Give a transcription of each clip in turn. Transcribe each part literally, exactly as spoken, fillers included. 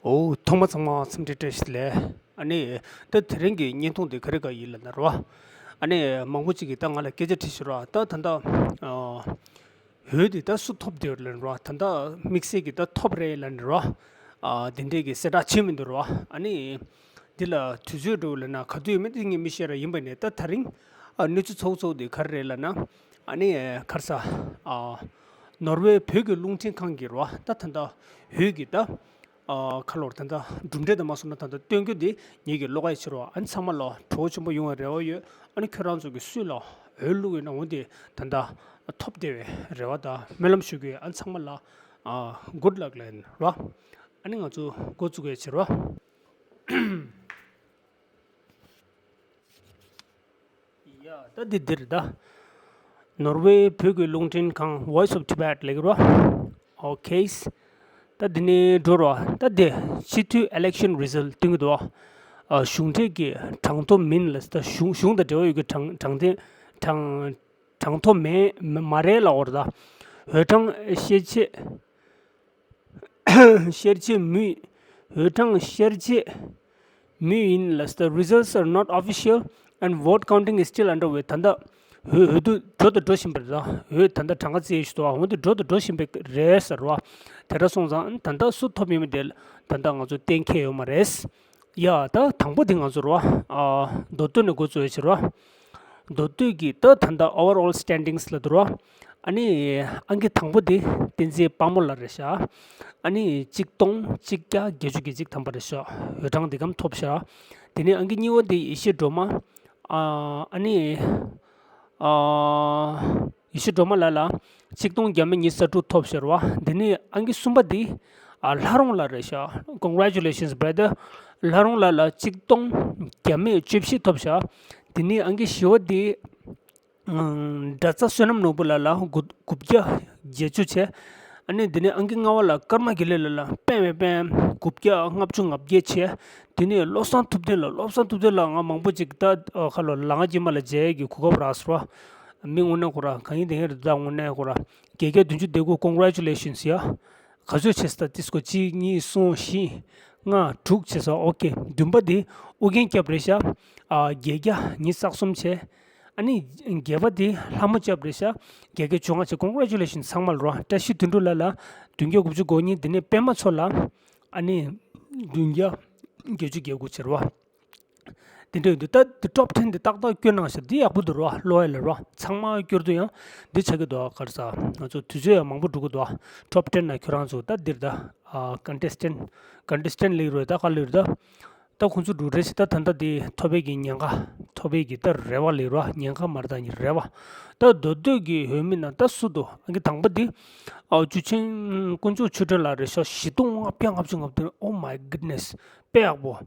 འོ། ཐོག་མ་ཚང་མ་འཚམས་འདྲི་བཀྲ་ཤིས་བདེ་ལེགས། ཨ་ནི་ད་དེ་རིང་གི་བརྙན་ཐུང་དེ་ག་རེ་ག་ཡིན་ལབ་ན་རོ། ཨ་ནི་མང་པོ་ཅིག་གིས་ད་ང་ལ་སྐད་ཆ་དྲིས་ཤག་རོ། ད་ད་ལྟ་ཨ་འོད་དེ་ད་སུ་ཐོབ་བསྡད་ཡོད་ལབ་ན་རོ། ད་ལྟ་དམིགས་བསལ་གྱི་ད་ཐོབ་རེད་ལབ་ན་རོ། ཨ་དེ་འདྲས་ཀྱི་གསལ་བསྒྲགས་བྱས་མི་འདུག་རོ། ཨ་ནི་འདི་ལ་དུས་ཚོད་འགྲོ་ལབ་ན་ག་དུས་ཡོད་མེད་དེ་ངས་མི་ཤེས་ར། ཡིན་པ་ནས་ད་དེ་རིང་ཨ་གནས་ཚུལ་ཚོགས་ཚོགས་དེ་ག་རེ་རེད་ལབ་ན། ཨ་ནི་ག་རེ་ཟ། ཨ་ནོར་ཝེ་བོད་ཀྱི་རླུང་འཕྲིན་ཁང་གི་རོ། ད་ད་ལྟ་འོད་ཀྱི་ད། ཨ་ཁ་ལོར་ད་ལྟ་གྲུབ་འབྲས་དང་མ་སོང་ན་ད་ལྟ་སྟོན་རྒྱུ་འདི་ངེད་ཀྱི་བློ་ཁ་ཡི་ཕྱིར་རོ། ཨ་ནི་ཚང་མ་ལ་བྲོ་བ་ཆེན་པོ་ཡོང་བའི་རེ་བ་ཡོད། ཨ་ནི་ཁྱོད་རང་ཚོ་གི་སུས་ལ་འོད་བླུགས་ཡོད་ན་འོ་དེ་ད་ལྟ་ཐོབ་བསྡད་པའི་རེ་བ་དང་སྨོན་ལམ་ཞུ་གི་ཡོད། ཨ་ནི་ཚང་མ་ལ་ཨ་good luck ལབ་ཡིན་རོ། ཨ་ནི་ང་ཚོ་འགོ་བཙུགས་ཡ་བྱེད་རོ། ཡ། ད་འདི་འདིར་ད། ནོར་ཝེ་བོད་ཀྱི་རླུང་འཕྲིན་ཁང་Voice of Tibet ལེགས་རོ། ཨོ་ཁེ། ད་འདི་ནས་འགྲོ་རོ། ད་འདི་སྤྱི་འཐུས་election result སྟོན་གྱི་འདུག་ཨ་གཞུང་འབྲེལ་གྱི་གྲངས་ཐོ་མིན་ལ། ད་གཞུང་གཞུང་དང་འབྲེལ་བ་ཡོད་ཀྱི་གྲངས་གྲངས་ཐོ་གྲངས་གྲངས་ཐོ་མེད་མ་མ་རེད་ལབ་པ་རེད། ད་འོས་གྲངས་བཤེར་ཆེད། བཤེར་ཆེད་མུས། འོས་གྲངས་བཤེར་ཆེད་མུས་ཡིན་ལ། The results are not official and vote counting is still underway. ད་ལྟ་འོས་འོས་བསྡུ་འགྲོ་དང་འགྲོ་བཞིན་པ་རེད། འོས་ད་ལྟ་གྲངས་ཀ་བཙལ་ཞུ་དོ། འོན་ཏེ་འགྲོ་དང་འགྲོ་བཞིན་པ་རེད་ཟེར་བ། དེ་འདྲ་སོང་ཙང་ད་ལྟ་སུ་ཐོབ་ཡོད་མེད་དེ་ད་ལྟ་ང་ཚོ་གཏན་འཁེལ་ཡོད་མ་རེད། ཡ། ད་དང་པོ་དེ་ང་ཚོ་རོ། ཨ་མདོ་སྟོད་ནས་འགོ་བཙུགས་ཡ་བྱེད་རོ། མདོ་སྟོད་ཀྱི་ད་ད་ལྟ་overall standings ལ་དུ་རོ། ཨ་ནི་ཨང་ཀི་དང་པོ་དེ་བསྟན་འཛིན་དཔལ་མོ་ལགས་རེད་ཤག་ཨ་ནི་གཅིག་སྟོང་གཅིག་བརྒྱ་བརྒྱད་ཅུ་གྱ་གཅིག་ཐམ་པ་རེད་ཤག་འོས་གྲངས་དེ་གམ་ཐོབ་ཤག་དེ་ནས་ཨང་ཀི་གཉིས་པ་དེ་ཡེ་ཤེས་སྒྲོལ་མ། ཨ་ཨ་ནི་ཨ་ཡེ་ཤེས་སྒྲོལ་མ་ལགས་ལ་གཅིག་སྟོང་བརྒྱ་མེད་ཉི་ཤུ་རྩ་དྲུག་ཐོབ་ཤག་རེད་བ། དེ་ནས་ཨང་ཀི་གསུམ་པ་དེ་ཨ་ལྷ་རོང་ལགས་རེད་ཤག Congratulations brother. ལྷ་རོང་ལགས་ལ་གཅིག་སྟོང་བརྒྱ་མེད་བཅུ་བཞི་ཐོབ་ཤག་དེ་ནས་ཨང་ཀི་བཞི་པ་དེ་ཨང་། དགྲ་རྩ་བསོད་ནམས་ནོར་བུ་ལགས་ལ་དགུ་དགུ་བརྒྱ་བརྒྱད་ཅུ་བྱས། ཨ་ནི་དེ་ནས་ཨང་ཀི་ལྔ་པ་ལ་ཀརྨ་དགེ་ལེགས་ལགས་ལ་པེ་མེ་པེ་དགུ་བརྒྱ་ལྔ་བཅུ་ང་བརྒྱད་བྱས། དེ་ནས་བློ་བཟང་ཐུབ་བསྟན་ལགས། བློ་བཟང་ཐུབ་བསྟན་ལགས་ང་མང་པོ་ཅིག་ད་ཨ་ཁ་ལོ་ལ་ང་རྗེས་མ་ལ་མཇལ་གྱི་གོ་སྐབས་རག་སོང་། མི་དངོས་གནས་ཁོ་ར་གང་ཡིན་དེ་ཡིན་རེད། ད་དངོས་གནས་ཁོ་ར་བརྒྱད་བརྒྱ་བདུན་ཅུ་དོན་དགུ། Congratulations ཡ། ག་ཚོད་བྱས་ད་ཏིས་ཀོ་གཅིག་གཉིས་གསུམ་བཞི་ལྔ་དྲུག་བྱས་སོང་། ཨོ་ཁེ། བདུན་པ་དེ་ཨུ་རྒྱན་སྐྱབས་རེད་ཤག་ཨ་བརྒྱད་བརྒྱ་ཉི་ཤུ་རྩ་གསུམ་བྱས། ཨ་ནི་བརྒྱད་པ་དེ་ལྷ་མོ་སྐྱབས་རེད་ཤག་བརྒྱད་བརྒྱ་བཅོ་ལྔ་བྱས། Congratulations ཚང་མ་ལ་རོ། བཀྲ་ཤིས་དོན་གྲུབ་ལགས་ལ་བདུན་བརྒྱ་དགུ་བཅུ་གོ་གཉིས། དེ་ནས་པད་མ་མཚོ་ལགས་ཨ་ནི་བདུན་བརྒྱ་བརྒྱད་ཅུ་གྱ་དགུ་བྱས་རེད་བ། དེ་འདྲ་ཡོད་འདུག་ད་དེ་top ten དེ་ཏག་ཏག་བསྐྱོན་གནང་ཤག་འདི་ཡག་པོ་འདུག་རོ། ལོ་ཨེ་ལ་རོ། ཚང་མ་བསྐྱོར་དུས་ཡང་འདི་ཆགས་ཀྱི་འདུག་ག་རེ་ཟ། ང་ཚོ་དུས་ཚོད་ཡང་མང་པོ་འགྲོ་གི་འདུག top ten ན་ཁྱོད་རང་ཚོ་ད་འདིར་ད་ཨ་contestant contestant ལེགས་རོ། ད་ག་ལེགས་རོ། ད་ད་ཁོང་ཚོ་འགྲོ་རེད་ཟེར། ད་ད་ལྟ་དེ་ཐོབ་པའི་གི་ཉེན་ཁ། ཐོབ་པའི་གི་ད་རེ་བ་ལེགས་རོ། ཉེན་ཁ་མ་རེད། ད་ཉི་རེ་བ། ད་མདོ་སྟོད་ཀྱི་འོས་མི་ན་ད་སུ་འདུག་ཨང་ཀི་དང་པོ་དེ་ཨ་ཆུ་ཆེན་དཀོན་མཆོག་ཆོས་སྒྲོན་ལགས་རེད་ཤག་བཞི་སྟོང་ལྔ་བརྒྱ་ལྔ་བཅུ་ང་བདུན། Oh my goodness དཔེ་ཡག་པོ།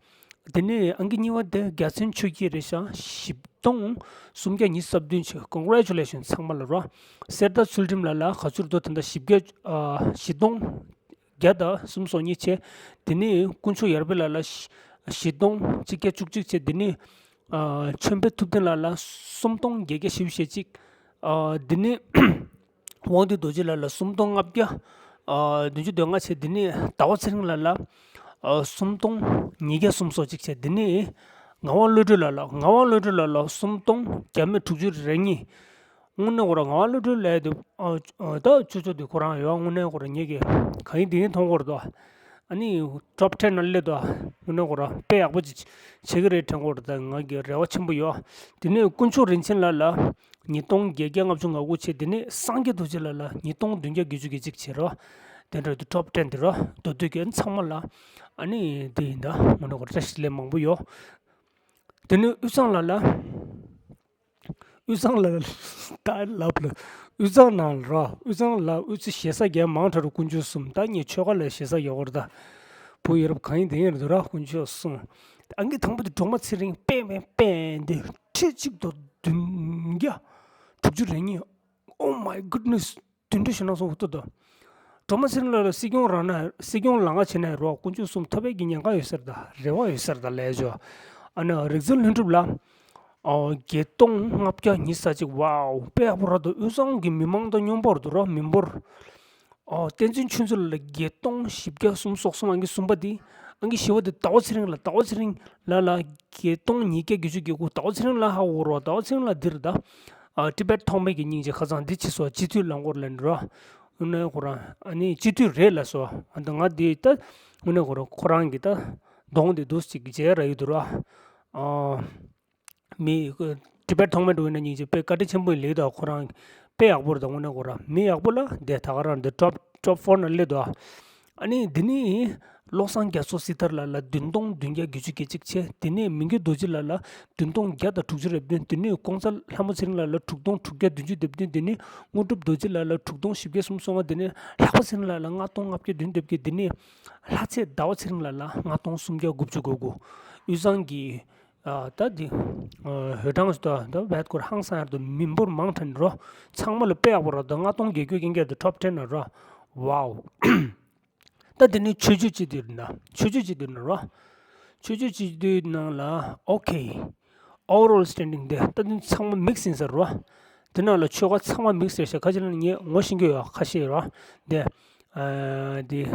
དེ་ནས་ཨང་ཀི་གཉིས་པ་དེ་རྒྱལ་མཚན་ཆོས་སྐྱིད་རེད་ཤག་བཞི་སྟོང་སུམ་བརྒྱ་ཉི་ཤུ་རྩ་བདུན་བྱས། Congratulations ཚང་མ་ལ་རོ། གསེར་རྟ་ཚུལ་ཁྲིམས་ལགས་ལ་ག་ཚོད་འདུག་ད་ལྟ་བཞི་བརྒྱ་ཨ་བཞི་སྟོང་བརྒྱ་དང་སུམ་སོ་གཉིས་བྱས། དེ་ནས་དཀོན་མཆོག་ཡར་འཕེལ་ལགས་ལ་བཞི་སྟོང་གཅིག་བརྒྱ་བཅུ་གཅིག་བྱས། དེ་ནས་ཨ་ཆོས་འཕེལ་ཐུབ་བསྟན་ལགས་ལ་སུམ་སྟོང་བརྒྱད་བརྒྱ་བཞི་བཅུ་ཞེ་གཅིག་ཨ་དེ་ནས་དབང་འདུས་རྡོ་རྗེ་ལགས་ལ་སུམ་སྟོང་ལྔ་བརྒྱ་ཨ་བདུན་ཅུ་དོན་ལྔ་བྱས། དེ་ནས་ཟླ་བ་ཚེ་རིང་ལགས་ལ་ཨ་སུམ་སྟོང་ཉིས་བརྒྱ་སུམ་སོ་གཅིག་བྱས། དེ་ནས་ངག་དབང་བློ་གྲོས་ལགས་ལ། ངག་དབང་བློ་གྲོས་ལགས་ལ་སུམ་སྟོང་བརྒྱ་མེད་དྲུག་ཅུ་རེ་གཉིས། དངོས་གནས་ཁོ་རང་ངག་དབང་བློ་གྲོས་ལགས་དེ་ཨ་ཨ་ད་ཆུ་ཚོད་དེ་ཁོ་རང་ཡོད། དངོས་གནས་ཁོ་རང་ངེད་ཀྱི་གང་ཡིན་དེ་ཡིན་མཐོང་གི་ཡོད་རེད་དོ། ཨ་ནི་top ten ནང་སླེབས་དོ། དངོས་གནས་ཁོ་རང་དཔེ་ཡག་པོ་ཅིག་བྱེད་ཀྱི་རེད་དྲན་གྱི་ཡོད་རེད། ད་ང་གི་རེ་བ་ཆེན་པོ་ཡོད། དེ་ནས་དཀོན་མཆོག་རིན་ཆེན་ལགས་ལ་ཉིས་སྟོང་བརྒྱད་བརྒྱ་ལྔ་བཅུ་ང་དགུ་བྱས། དེ་ནས་སངས་རྒྱས་རྡོ་རྗེ་ལགས་ལ་ཉིས་སྟོང་བདུན་བརྒྱ་བརྒྱད་ཅུ་གྱ་གཅིག་བྱས་རོ། དེ་འདྲ་དུ་top ten དེ་རོ། མདོ་སྟོད་ཀྱི་ཚང་མ་ལ་ཨ་ནི་དེ་ཡིན། ད་དངོས་གནས་ཁོ་རང་བཀྲ་ཤིས་བདེ་ལེགས་མང་པོ་ཡོད། དེ་ནས་དབུས་གཙང་ལགས་ལ། དབུས་གཙང་ལ་ད་ལབ་ལ། དབུས་གཙང་ནང་ལ་རོ། དབུས་གཙང་ལ་དབུས་གཙང་ཞེ་ས་རྒྱ་མང་དྲགས་རུ་དཀོན་མཆོག་གསུམ། ད་ངས་ཆོལ་ཁ་ལ་ཞེ་ས་རྒྱག་གི་ཡོད་རེད། ད་བུ་ཡ་རབས་གང་ཡིན་དེ་ཡིན་རེད་ར། དཀོན་མཆོག་གསུམ། ཨང་ཀི་དང་པོ་དེ་སྒྲོལ་མ་ཚེ་རིང་པེ་མེ་པེ་འདི་ཁྲི་གཅིག་དང་བདུན་བརྒྱ་དྲུག་ཅུ་རེ་གཉིས། Oh my goodness དེ་འདྲ་ཞིག་གནང་སོང་། འུ་ཐུག་ད། སྒྲོལ་མ་ཚེ་རིང་ལགས་ལ་སྲིད་སྐྱོང་རང་ན་སྲིད་སྐྱོང་ལ་ང་བྱེད་ན་རོགས། དཀོན་མཆོག་གསུམ་ཐོབ་པའི་གི་ཉེན་ཁ་ཡོད་ས་རེད། ད་རེ་བ་ཡོད་ས་རེད། ད་ལས་ཆོག་ཨ་ནི་རིག་འཛིན་ལྷུན་གྲུབ་ལགས། ཨོ་བརྒྱད་སྟོང་ལྔ་བརྒྱ་ཉི་ཤུ་རྩ་གཅིག་ཝའོ་དཔེ་ཡག་པོ་རེད་དོ། དབུས་གཙང་གི་མི་མང་དང་མཉམ་པོ་རེད་དོ་ར། མི་འབོར། ཨོ་བསྟན་འཛིན་ཆོས་འཛིན་ལགས་ལ་བརྒྱད་སྟོང་བཞི་བརྒྱ་སུམ་ཅུ་སོ་གསུམ། ཨང་ཀི་གསུམ་པ་དེ་ ཨང་ཀི་བཞི་པ་དེ་ཟླ་བ་ཚེ་རིང་ལགས། ཟླ་བ་ཚེ་རིང་ལགས་ལ་བརྒྱད་སྟོང་ཉིས་བརྒྱ་བརྒྱད་ཅུ་གྱ་དགུ། ཟླ་བ་ཚེ་རིང་ལགས་ཧ་གོ་རོགས། ཟླ་བ་ཚེ་རིང་ལགས་འདིར་ད། ཨ། ཊི་བེཊ་ཐོག་མའི་གི་སྙིང་རྗེ་ཁ་སང་འདི་བྱས་སོ། སྤྱི་འཐུས་རླངས་འཁོར་ལ་འགྲོ། དངོས་གནས་ཁོ་རང་ཨ་ནི་སྤྱི་འཐུས་རེད་ལབ་སོ། ཨ་ད་ང་འདི་ད་དངོས་གནས་ཁོ་རང་ཁོ་རང་གི་ད་གདོང་དེ་འདུག་ཅིག་མཇལ་རག་ཡོད་འདུག་ར། ཨ། མི་ཊི་བེཊ་ཐོག་མའི་འགྲོ་བའི་ན་སྙིང་རྗེ་དཔེ་བཀའ་དྲིན་ཆེན་པོ་ཡིན་ལེགས་དོ། ཁོ་རང་དཔེ་ཡག་པོ་རེད་ད། དངོས་གནས་ཁོ་རང་མི་ཡག་པོ་ལ་དེ་ད་ག་རང་འདི་ཊོབ་ཊོབ་ཕོར་ན་སླེབས་དོ། ཨ་ནི་འདི་ནི་བློ་བཟང་རྒྱ་མཚོ་སྲི་ཐར་ལགས་ལ་བདུན་སྟོང་བདུན་བརྒྱ་བརྒྱད་ཅུ་གྱ་གཅིག་བྱས། དེ་ནས་མི་འགྱུར་རྡོ་རྗེ་ལགས་ལ་བདུན་སྟོང་བརྒྱ་དང་དྲུག་ཅུ་རེ་བདུན། དེ་ནས་ཀོང་ཚ་ལྷ་མོ་ཚེ་རིང་ལགས་ལ་དྲུག་སྟོང་དྲུག་བརྒྱ་བདུན་ཅུ་དེ་བདུན། དེ་ནས་དངོས་གྲུབ་རྡོ་རྗེ་ལགས་ལ་དྲུག་སྟོང་བཞི་བརྒྱ་སུམ་ཅུ་སོ་ལྔ། དེ་ནས་ལྷག་པ་ཚེ་རིང་ལགས་ལ་ལྔ་སྟོང་ལྔ་བརྒྱ་བདུན་དེ་བརྒྱད། དེ་ནས་ལྷ་ཚེ་ཟླ་བ་ཚེ་རིང་ལགས་ལ་ལྔ་སྟོང་སུམ་བརྒྱ་དགུ་བཅུ་གོ་དགུ། དབུས་གཙང་གི་ཨ། ད་འདི། ཨ། ཧོས་ཀྲང་ཞུ་ད་ད་བད་ཀོར་ཧང་སང་ཡར་དུ་མི་འབོར་མང་དྲགས་ནི་རོ། ཚང་མ་ལ་དཔེ་ཡག་པོ་ར། ད་ལྔ་སྟོང་བརྒྱད་བརྒྱ་ཀྱང་ཀྱང་དུ་ཊོབ་ཊེན་ན་རོ། ཝའོ། ད་འདི་ནི་ཆོས་བརྒྱུད་སྤྱི་འཐུས་ན། ཆོས་བརྒྱུད་སྤྱི་འཐུས་ན་རོ། ཆོས་བརྒྱུད་སྤྱི་འཐུས་ནང་ལ་ཨོ་ཁེ། ཨོ་ཝར་ཨོལ་སི་ཊེན་ཌིང་དེ་ད་འདི་ཚང་མ་མིག་སི་ཡིན་ས་རོ། དེ་ནང་ལ་ཆོལ་ཁ་ཚང་མ་མིག་སི་རེད་ཤག་ཁ་ཅིག་ལ་ངས་ངོ་ཤེས་ཀྱི་ཡོད་ཁ་ཤས་རོ། དེ། ཨ། དེ།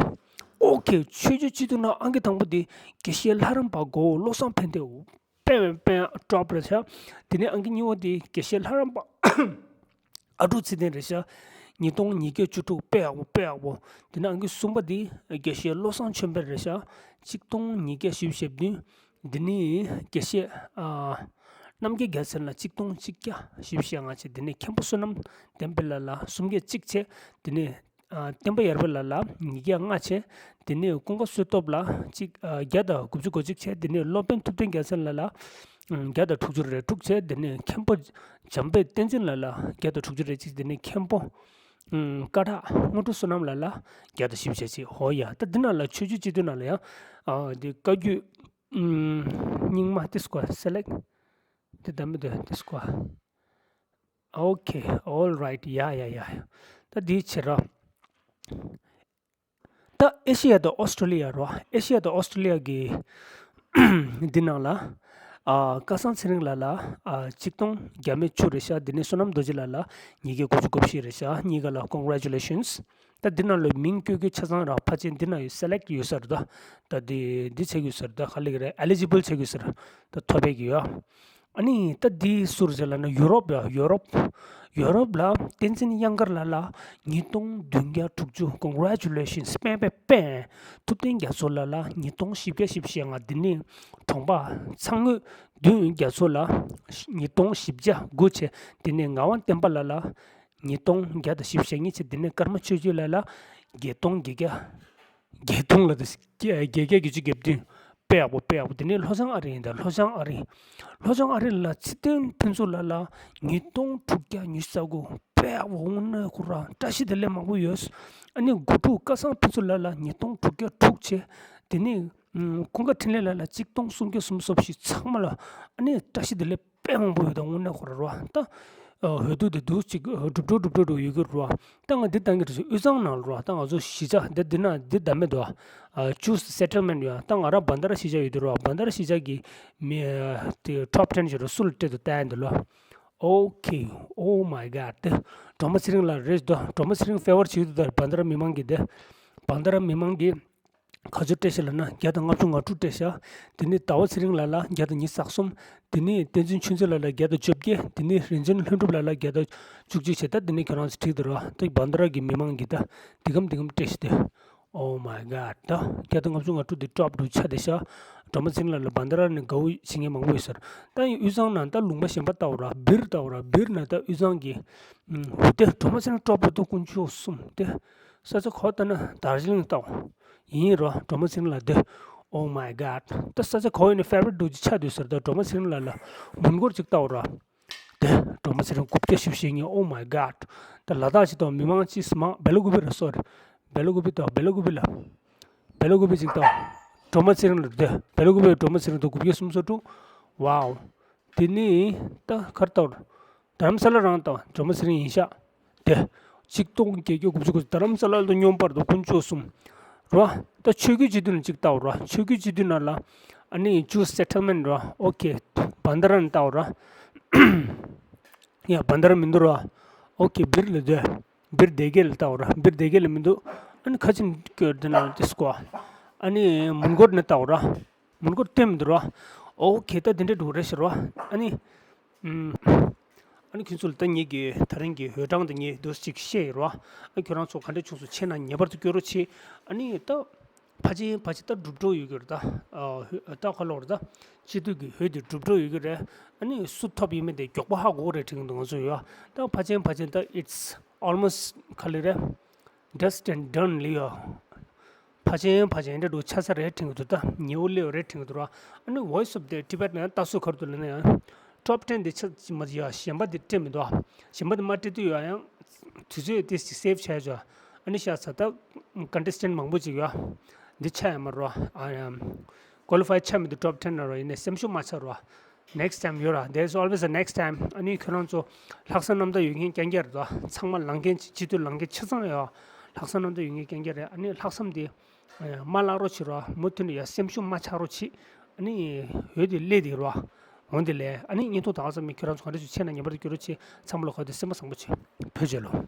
ཨོ་ཁེ། ཆོས་བརྒྱུད་སྤྱི་འཐུས་ནང་ཨང་ཀི་དང་པོ་དེ་དགེ་བཤེས་ལྷ་རམས་པ་གོ་བློ་བཟང་ཕན་བདེ། དཔེ་དཔེ་ཊོབ་རེད་ཤག་དེ་ནས་ཨང་ཀི་གཉིས་པ་དེ་དགེ་བཤེས་ལྷ་རམས་པ་ཨ་ཀྲུག་ཚེ་བརྟན་རེད་ཤག་ཉིས་སྟོང་ཉིས་བརྒྱ་བཅུ་དྲུག་དཔེ་ཡག་པོ་དཔེ་ཡག་པོ། དེ་ནས་ཨང་ཀི་གསུམ་པ་དེ་དགེ་བཤེས་བློ་བཟང་ཆོས་འཕེལ་རེད་ཤག་གཅིག་སྟོང་ཉིས་བརྒྱ་བཞི་བཅུ་ཞེ་བདུན། དེ་ནས་དགེ་བཤེས་ཨ་རྣམ་རྒྱལ་རྒྱལ་མཚན་ལ་གཅིག་སྟོང་གཅིག་བརྒྱ་བཞི་བཅུ་ཞེ་ལྔ་བྱས། དེ་ནས་མཁན་པོ་བསོད་ནམས་ལྡན་འཕེལ་ལགས་ལ་སུམ་བརྒྱ་གཅིག་བྱས། དེ་ནས་ཨ་བསྟན་པ་ཡར་འཕེལ་ལགས་ལ་ཉིས་བརྒྱ་ལྔ་བྱས། དེ་ནས་ཀུན་དགའ་བསོད་སྟོབས་ལ་གཅིག་ཨ་བརྒྱ་དང་དགུ་བཅུ་གོ་གཅིག་བྱས། དེ་ནས་སློབ་དཔོན་ཐུབ་བསྟན་རྒྱལ་མཚན་ལགས་ལ་ཨ་བརྒྱ་དང་དྲུག་ཅུ་རེ་དྲུག་བྱས། དེ་ནས་མཁན་པོ་འཇམ་དཔལ་བསྟན་འཛིན་ལགས་ལ་བརྒྱ་དང་དྲུག་ཅུ་རེ་གཅིག་དེ་ནས་མཁན་པོ་ཨ་སྐད་གྲགས་དངོས་གྲུབ་བསོད་ནམས་ལགས་ལ་བརྒྱ་དང་བཞི་བཅུ་ཞེ་གཅིག་ཧོ་ཡ། ད་འདི་ནང་ལ་ཆོས་བརྒྱུད་སྤྱི་འཐུས་ནང་ལ་ཡང་ཨ་འདི་བཀའ་བརྒྱུད་ཨ་རྙིང་མ་དེ་སྐོར་སེ་ལེག་དེ་ད་མི་འདུག་དེ་སྐོར། Okay, all right. ཡ་ཡ་ཡ་ཡ། ད་འདིའི་ཕྱིར་ར། ད་ཨེ་ཤི་ཡ་དང་ཨོ་སི་ཀྲོ་ལི་ཡ་རོ། ཨེ་ཤི་ཡ་དང་ཨོ་སི་ཀྲོ་ལི་ཡ་གི་འདི་ནང་ལ། ཨ་སྐལ་བཟང་ཚེ་རིང་ལགས་ལ་ཨ་གཅིག་སྟོང་བརྒྱ་མེད་བཅུ་རེད་ཤག་དེ་ནས་བསོད་ནམས་རྡོ་རྗེ་ལགས་ལ་ཉིས་བརྒྱ་དགུ་བཅུ་གོ་བཞི་རེད་ཤག་གཉིས་ཀ་ལ་congratulations། ད་འདི་ནང་ལ་མིང་བཀོད་རྒྱུ་ཆ་ཚང་ར་ཕལ་ཆེར་འདི་ན་ཡོད། སེ་ལེག་ཡོད་ས་རེད་ད། ད་འདི་འདི་ཆགས་ཡོད་ས་རེད་ད། ག་ལེ་ག་རེ་eligible་ཆགས་ཡོད་ས་རེད་ད། ཐོབ་པའི་གི་ཡོད། ཨ་ནི་ད་འདི་སུ་རེད་ལབ་ན་ཡུ་རོབ་ཡ། ཡུ་རོབ། ཡུ་རོབ་ལ་བསྟན་འཛིན་གཡང་དཀར་ལགས་ལ་ཉིས་སྟོང་བདུན་བརྒྱ་དྲུག་ཅུ། Congratulations། པན་པན་པན། ཐུབ་བསྟན་རྒྱ་མཚོ་ལགས་ལ་ཉིས་སྟོང་བཞི་བརྒྱ་བཞི་བཅུ་ཞེ་ལྔ། འདི་ནས་གྲོང་པ་ཚང་ངོས་བདུན་རྒྱ་མཚོ་ལ་ཉིས་སྟོང་བཞི་བརྒྱ་དགུ་བྱས། འདི་ནས་ངག་དབང་བསྟན་པ་ལགས་ལ་ཉིས་སྟོང་བརྒྱ་དང་བཞི་བཅུ་ཞེ་གཉིས་བྱས། འདི་ནས་ཀརྨ་ཆོས་སྐྱིད་ལགས་ལ་བརྒྱད་སྟོང་བརྒྱད་བརྒྱ། བརྒྱད་སྟོང་ལ་དེ་བརྒྱད་བརྒྱ་བརྒྱད་ཅུ་གྱ་བདུན། དཔེ་ཡག་པོ་དཔེ་ཡག་པོ། དེ་ནས་ལྷོ་བྱང་ཨ་རི་ཡིན་ད། ལྷོ་བྱང་ཨ་རི། ལྷོ་བྱང་ཨ་རི་ལ་ཚེ་བརྟན་ཕུན་ཚོགས་ལགས་ལ་ཉིས་སྟོང་དྲུག་བརྒྱ་ཉི་ཤུ་རྩ་དགུ། དཔེ་ཡག་པོ། དངོས་གནས་ཁོ་རང་བཀྲ་ཤིས་བདེ་ལེགས་མང་པོ་ཡོད། ཨ་ནི་དགུ་ཕྲུག་སྐལ་བཟང་ཕུན་ཚོགས་ལགས་ལ་ཉིས་སྟོང་དྲུག་བརྒྱ་དྲུག་བྱས། དེ་ནས་ཀུན་དགའ་འཕྲིན་ལས་ལགས་ལ་གཅིག་སྟོང་སུམ་བརྒྱ་སུམ་ཅུ་སོ་བཞི། ཚང་མ་ལ་ཨ་ནི་བཀྲ་ཤིས་བདེ་ལེགས་དཔེ་མང་པོ་ཡོད་ད། དངོས་གནས་ཁོ་ར་རོ། ད་ཨ་འོས་བསྡུ་དེ་འདུག་ཅིག་ཨ་གྲུབ་འགྲོ་གྲུབ་འགྲོ་འགྲོ་ཡོད་གི་རོ། ད་ང་འདི་བཏང་གི་རེད། དབུས་གཙང་ནང་ལ་རོ། ད་ང་ཚོ་གཞིས་ཆགས་འདི་འདི་ན་འདི་ད་མེད་དོ། ཨ་Jews settlement ཡོད། ད་ང་རང་བན་དྷ་ར་གཞིས་ཆགས་ཡོད་དེ་རོ། བན་དྷ་ར་གཞིས་ཆགས་ཀྱི་མི་ཨ་དེ་top ten བྱེད་རོ། སུ་ལ་སྤྲད་དུ་བལྟ་ཡ་འདི་ལོ། Okay, oh my God། དེ་སྒྲོལ་མ་ཚེ་རིང་ལགས་རེད་དོ། སྒྲོལ་མ་ཚེ་རིང་favor བྱེད་དུ་ད། བན་དྷ་ར་མི་མང་གི་དེ། བན་དྷ་ར་མི་མང་གི་ག་ཚོད་སྤྲད་ཤག་ལབ་ན་བརྒྱ་དང་ལྔ་བཅུ་ང་དྲུག་སྤྲད་ཤག་དེ་ནས་ཟླ་བ་ཚེ་རིང་ལགས་ལ་བརྒྱ་དང་ཉི་ཤུ་རྩ་གསུམ། དེ་ནས་བསྟན་འཛིན་ཆོས་འཛིན་ལགས་ལ་བརྒྱ་དང་བཅོ་བརྒྱད། དེ་ནས་རིག་འཛིན་ལྷུན་གྲུབ་ལགས་ལ་བརྒྱ་དང་བཅུ་གཅིག་བྱས། ད་དེ་ནས་ཁྱོད་རང་ཚོ་བྲིས་འདུག་ར། ད་བན་དྷ་ར་གི་མི་མང་གིས་ད་འདི་གམ་འདི་གམ་སྤྲད་ཤག་དེ། Oh my God། ད་བརྒྱ་དང་ལྔ་བཅུ་ང་དྲུག་འདི་top དུ་ཆགས་བསྡད་ཤག་སྒྲོལ་མ་ཚེ་རིང་ལགས་ལ་བན་དྷ་ར་ནས་དགའ་བོ་བྱེད་མཁན་མང་པོ་ཡོད་ས་རེད། ད་ཡིན་དབུས་གཙང་ནང་ད་ལུང་པ་གཞན་པ་ལྟ་བུ་ར། སྦིར་ལྟ་བུ་ར། སྦིར་ནང་ད་དབུས་གཙང་གི་འོ་དེ་སྒྲོལ་མ་ཚེ་རིང་top དུ་ཀུན་སྤྱོད་གསུམ་དེ། ས་ཆ་ག་པར་ལྟ་ན་དར་ཇི་ལིང་ལྟ་བུ། ཡིན་རོ། སྒྲོལ་མ་ཚེ་རིང་ལགས་དེ། Oh my God། ད་ས་ཆ་ག་པར་ཡིན་ན་favorite འདྲ་ཅིག་ཆགས་སྡོད་ས་རེད། ད་སྒྲོལ་མ་ཚེ་རིང་ལགས་ལ་མོན་གྷོར་ཅིག་ལྟ་བུ་ར། དེ་སྒྲོལ་མ་ཚེ་རིང་དགུ་བརྒྱ་བཞི་བཅུ་ཞེ་གཉིས། Oh my God། ད་ལ་དྭགས་ཅིག་ལྟ་བུ། མི་མང་ཅིག་མང་། སྦེ་ལ་ཀུ་པེ་ར། སོ་རི། སྦེ་ལ་ཀུ་པེ་ལྟ་བུ། སྦེ་ལ་ཀུ་པེ་ལ། སྦེ་ལ་ཀུ་པེ་ཅིག་ལྟ་བུ། སྒྲོལ་མ་ཚེ་རིང་ལགས་དེ། སྦེ་ལ་ཀུ་པེ་སྒྲོལ་མ་ཚེ་རིང་དང་དགུ་བརྒྱ་སུམ་ཅུ་སོ་དྲུག། Wow། དེ་ནས་ད་ག་རེ་ལྟ་བུ། དྷ་རམ་ས་ལ་རང་ལྟ་བུ། སྒྲོལ་མ་ཚེ་རིང་ཡིན་ཤག་དེ། གཅིག་སྟོང་བརྒྱད་བརྒྱ་དགུ་བཅུ་གོ། དྷ་རམ་ས་ལ་དང་མཉམ་པར་དུ་ཀུན་སྤྱོད་གསུམ། རོ། ད་ཆོས་བརྒྱུད་སྤྱི་འཐུས་ནང་གཅིག་ལྟ་བུ་རོ། ཆོས་བརྒྱུད་སྤྱི་འཐུས་ནང་ལ་ཨ་ནི་Jews settlement རོ། Okay། བན་དྷ་ར་ནས་ལྟ་བུ་རོ། ཡ་བན་དྷ་ར་མི་འདུག་རོ། Okay། སྦིར་ལ་སྡོད། སྦིར་སྡེ་དགེ་ལ་ལྟ་བུ་རོ། སྦིར་སྡེ་དགེ་ལ་མི་འདུག་ཨ་ནི་ཁ་ཆེ་སྐྱོར་དེ་ན་དེ་སྐོར། ཨ་ནི་མོན་གྷོ་ནས་ལྟ་བ་ར། མོན་གྷོ་སྟོན་མི་འདུག་ར། ཨོ་ཁེ་ད་དེ་འདྲ་འགྲོ་རེད་ཟེར་བ། ཨ་ནི། ཨམ། ཨ་ནི་ཁྱོད་ཚོ་ལ་ད་ངེད་ཀྱི་ད་རིང་གི་འོས་གྲངས་དེ་ངས་འདུག་ཅིག་བཤད་ཡོད་ར། ཨ་ཁྱོད་རང་ཚོ་ག་འདྲ་བྱུང་སོང་། བྱས་ན་ངེས་པར་དུ་སྐྱོར་རོགས་བྱེད། ཨ་ནི་ད། ཕལ་ཆེར་ཕལ་ཆེར་ད་འགྲུབ་འགྲོ་ཡོད་ཀྱི་རེད་ད། ཨ་ཧུ་ད་ག་ལོག་རེད་ད། སྤྱི་འཐུས་ཀྱི་འོས་དེ་འགྲུབ་འགྲོ་ཡོད་ཀྱི་རེད། ཨ་ནི་སུ་ཐོབ་ཡིན་མིན་དེ་མགྱོགས་པོ་ཧ་གོ་གི་རེད་དྲན་གྱི་འདུག་ང་ཚོ་ཡོད། ད་ཕལ་ཆེར་ཕལ་ཆེར་ད་it's almost ག་ལེ་རེད། Dust and done ལི་ཡོད། ཕལ་ཆེར་ཕལ་ཆེར་འདྲ་འགྲོ་ཆ་ས་རེད་དྲན་གྱི་འདུག་ད་ཉེ་བོ་སླེབས་རེད་དྲན་གྱི་འདུག་ར། ཨ་ནི་Voice of the Tibet ནང་ལྟ་སྲོལ་ག་རེ་འདུག་ལབ་ན་ཡང་། Top ten དེ་ཆ་མ་ཡ་གཞན་པ་དེ་སྤྲད་མི་འདུག་གཞན་པ་དེ་མ་སྤྲད་དུས་ཡ་ཡང་། དུས་ཚོད་དེ་ཅིག་save བྱས་ཆོག་ཨ་ནི་ཤ་ཚ་ད། Contestant མང་པོ་ཅིག་ཡོད། འདི་ཆ་ཡ་མ་རོ། ཨ་ཡ། Qualify ཆ་མི་འདུག top ten ན་རོ། ཡིན་ནའི་སེམས་ཤུགས་མ་ཆག་རོ། Next time ཡོད་ར། There's always a next time. ཨ་ནི་ཁྱོད་རང་ཚོ་ལྷག་བསམ་རྣམ་དག་ཡོད་མཁན་རྐྱང་རྐྱང་རེད་དོ། ཚང་མ་ལངས་མཁན་ཅིག་སྤྱི་འཐུས་ལངས་མཁན་ཆ་ཚང་ཡོད། ལྷག་བསམ་རྣམ་དག་ཡོད་མཁན་རྐྱང་རྐྱང་རེད། ཨ་ནི་ལྷག་བསམ་དེ་མ་བརླག་རོགས་བྱེད་རོ། མུ་མཐུད་ནས་ཡ་སེམས་ཤུགས་མ་ཆག་རོགས་བྱེད། ཨ་ནི་འོས་དེ་སླེབས་དེ་རོ། འོང་དེ་ལས་ཨ་ནི་བརྙན་ཐུང་ད་ག་ཙམ་མིན་ཁྱོད་རང་ཚོ་ག་འདྲ་ཞིག་བྱས་ན་ངེས་པར་དུ་སྐྱོར་རོགས་བྱེད། ཚང་མ་ལ་ག་དུས་སེམས་པ་བཟང་པོ་བྱེད། བོད་རྒྱལ་ལོ།